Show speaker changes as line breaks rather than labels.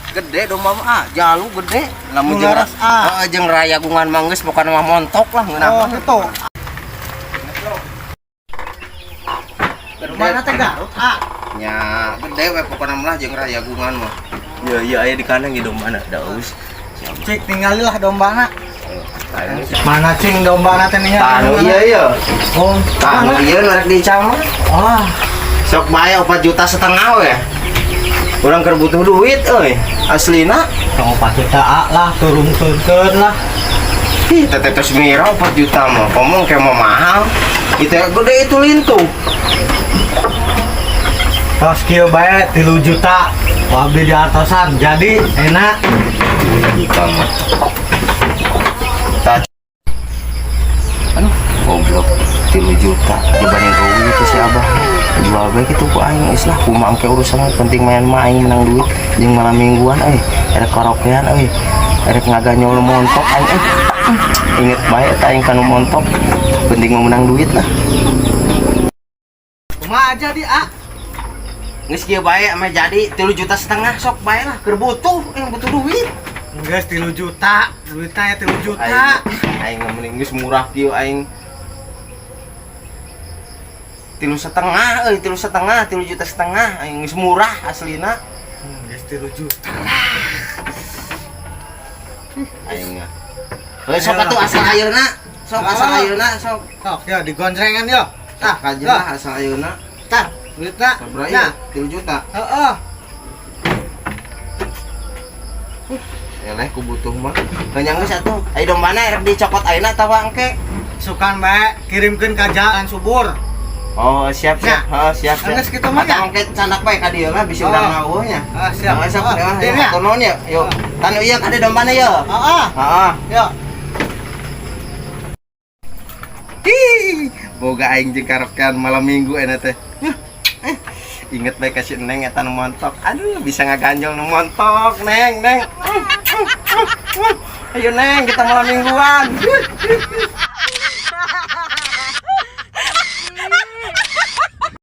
Gede domba mah ah, jalu gede. Lamun
Nu
jeung
laras, ah.
Heeh, jeung rayagungan mah geus pokona mah montok lah ngeunah.
Oh, gitu.
Gede.
Mana teh Garut, ah?
Nya, gede we pokona mah jeung rayagungan mah. Iya, iya aya di kandang ge dombana da geus.
Cik, tinggalilah dombana. Mana cing dombana teh nih?
Tah nu ieu ieu.
Oh,
Tah nu ieu nu rek dical mah.
Oh,
Sok bae 4,5 juta we. Urang keur butuh duit euy. Aslina.
Tong 4 juta ah, lah, turun-turun lah.
Ih, teteh tos mira 4 juta mah. Ngomong kayak mau mahal. Itu gede itu lintuh.
Tos kieu bae 3 juta. Wah, beli di artosan. Jadi enak.
3 juta mah. Tah. Aduh, goblok. 3 juta dibanding eueuh itu si Abah. Jual bae kitu ku aing geus lah, kumaha engke urusan penting main mah aing menang duit jeung malam mingguan euy. Erek karaokean euy. Erek ngaganyol nu montok aing euy. Inget bae eta aing kanu montok. Penting mah menang duit lah.
Kumaha jadi, ah?
Geus kieu bae ameh jadi 3,5 juta sok bae lah keur butuh, yang butuh duit.
Geus 3 juta, duitnya ya 3 juta.
Aing aing mending geus murah kieu aing. 3,5 euy, 3,5, 3,5 juta aing geus murah aslina.
Geus 3 juta.
Aing mah. Heuh sok atuh asal ayeuna. Sok asal ayeuna sok.
Sok ya digoncengan yo.
Tah kajeun lah asal ayeuna.
Tah, duitna.
Sabaraha
Nah,
ieu? 3 juta.
Heeh.
Eleh ku butuh mah. Heuh geus atuh. Aya dombana erek dicokot ayeuna atawa engke?
Sukan bae kirimkeun ka Jalan Subur.
Oh, siap siap.
Nah.
Oh, siap siap.
Geus kitu mah nya.
Atau engke candak bae ka dieu lah bisi
Oh.
urang ngaweuh nya.
Ah, siap.
Nah, sok
Oh,
ya,
din ya?
hatur nuhun ya. Yuk. Tanu ieu kade dombana ye.
Heeh.
Heeh.
Yo.
Hi, boga aing jeung karaokean malam minggu enak teh. Inget bae ka si Neng eta nu montok. Aduh, bisa ngaganjol nu montok, Neng, Neng. Ayo Neng, kita malam mingguan.